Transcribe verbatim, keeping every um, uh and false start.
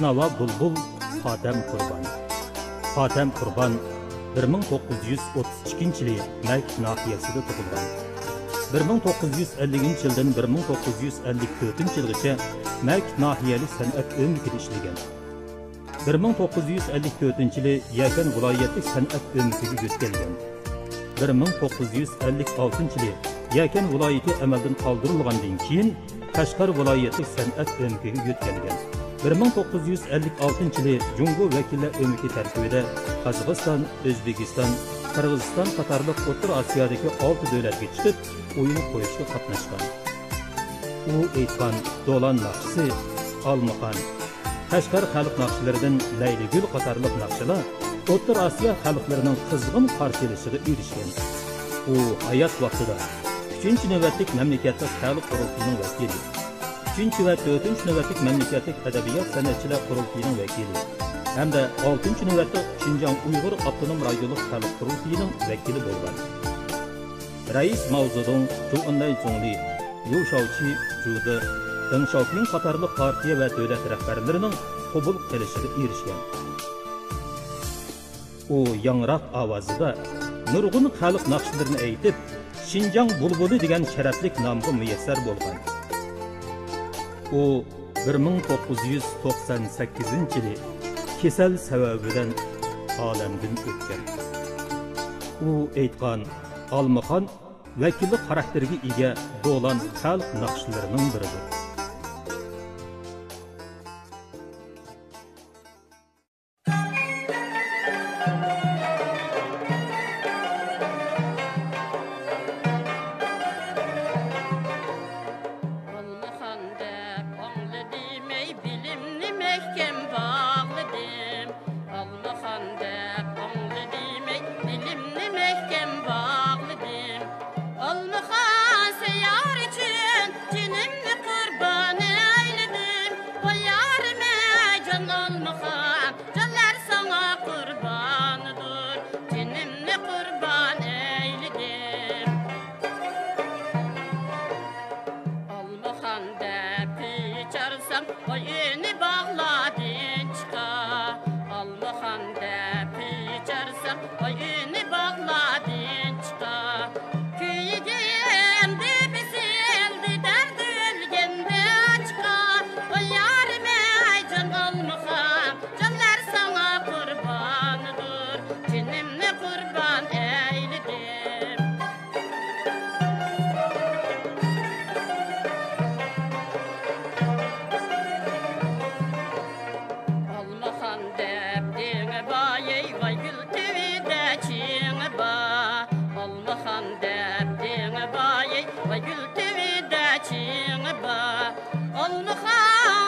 ناۋا بۇلبۇل، خاتەم قۇربان. خاتەم قۇربان بىر مىڭ توققۇز يۈز ئوتتۇز ئىككىنچى يىلى مەكىت ناھىيەسىدە تۇغۇلغان. بىر مىڭ توققۇز يۈز ئەللىكىنچى يىلدىن بىر مىڭ توققۇز يۈز ئەللىك تۆتىنچى يىلغىچە مەكىت ناھىيەلىك سەنئەت ئۆمىكىدە ئىشلىگەن. بىر مىڭ توققۇز يۈز ئەللىك تۆتىنچى يىلى يەكەن ۋىلايەتلىك سەنئەت ئۆمىكىگە يۆتكەلگەن. بىر مىڭ توققۇز يۈز ئەللىك ئالتىنچى يىلى يەكەن ۋىلايىتى ئەمەلدىن قالدۇرۇلغاندىن كېيىن، قەشقەر ۋىلايەتلىك سەنئەت ئۆمىكىگە يۆتكەلگەن. بىر مىڭ توققۇز يۈز ئەللىك ئالتىنچى يىلى جۇڭگو ۋەكىللەر ئۆمىكى تەركىبىدە قازاقىستان، ئۆزبېكىستان، قىرغىزىستان قاتارلىق ئوتتۇرا ئاسىيادىكى ئالتە دۆلەتكە چىقىپ، ئويۇن قويۇشقا قاتناشقان. ئۇ ئېيتقان دولان ناخشىسى، ئالمىخان، قەشقەر خەلق ناخشىلىرىدىن لەيلىگۈل قاتارلىق ناخشىلار ئوتتۇرا ئاسىيا خەلقلىرىنىڭ قىزغىن قارشى ئېلىشىغا ئېرىشكەن. ئۇ ھايات ۋاقتىدا ئۈچىنچى نۆۋەتلىك مەملىكەتلىك خەلق قۇرۇلتىيىنىڭ ۋەكىلى، ئۈچىنچى ۋە تۆتىنچى نۆۋەتلىك مەملىكەتلىك ئەدەبىيات سەنئەتچىلەر قۇرۇلتىيىنىڭ ۋەكىلى ھەمدە ئالتىنچى نۆۋەتلىك شىنجاڭ ئۇيغۇر ئاپتونوم رايونلۇق خەلق قۇرۇلتىيىنىڭ ۋەكىلى بولغان. رەئىس ماۋزېدۇڭ، چۇ ئېنلەي زۇڭلى، ليۇ شاۋچى، جۇدې، دېڭ شياۋپىڭ قاتارلىق پارتىيە ۋە دۆلەت رەھبەرلىرىنىڭ قوبۇل قىلىشىغا ئېرىشكەن. ئۇ ياڭراق ئاۋازىدا نۇرغۇن خەلق ناخشىلىرىنى ئېيتىپ، شىنجاڭ بۇلبۇلى دېگەن شەرەپلىك نامغا مۇيەسسەر بولغان. ئۇ بىر مىڭ توققۇز يۈز توقسان سەككىزىنچى يىلى كېسەل سەۋەبى بىلەن ئالەمدىن ئۆتكەن. ئۇ ئېيتقان ئالمىخان ۋەكىللىك خاراكتېرىگە ئىگە دولان خەلق ناخشىلىرىنىڭ بىرىدۇر. ئالمىخان دەپ ئاڭلىدىم ئەي، بېلىمنى مەھكەم باغلىدىم. ئالمىخان دەپ ئاڭلىدىم ئەي، بېلىمنى مەھكەم باغلىدىم. ئالمىخان سەييار ئۈچۈن جېنىمنى قۇربان ئەيلىدىم. ۋاي يارىم ئەي جان ئالمىخان، جانلار ساڭا قۇرباندۇر، جېنىمنى قۇربان ئەيلىدىم. ئالمىخان دەپ كۈي چالسام، ۋاي ئۈنى باغلاردىن چىقار. ئالمىخان دەپ كۈي چالسام، ۋاي ئۈنى باغلاردىن چىقار. كۈيىگىم دېپى سېلدى دەردى ئۆلگەندە چىقار. ۋاي يارىم ئەي جان ئالمىخان، جانلار ساڭا قۇرباندۇر، جېنىمنى قۇربان ئەيلىدىم. ئالمىخان دەپ دېڭى بايى، ۋاي گۈل تۈۋىدە چېڭى بار. ئالمىخان دەپ دېڭى بايى، ۋاي گۈل تۈۋىدە چېڭى بار. ئالمىخان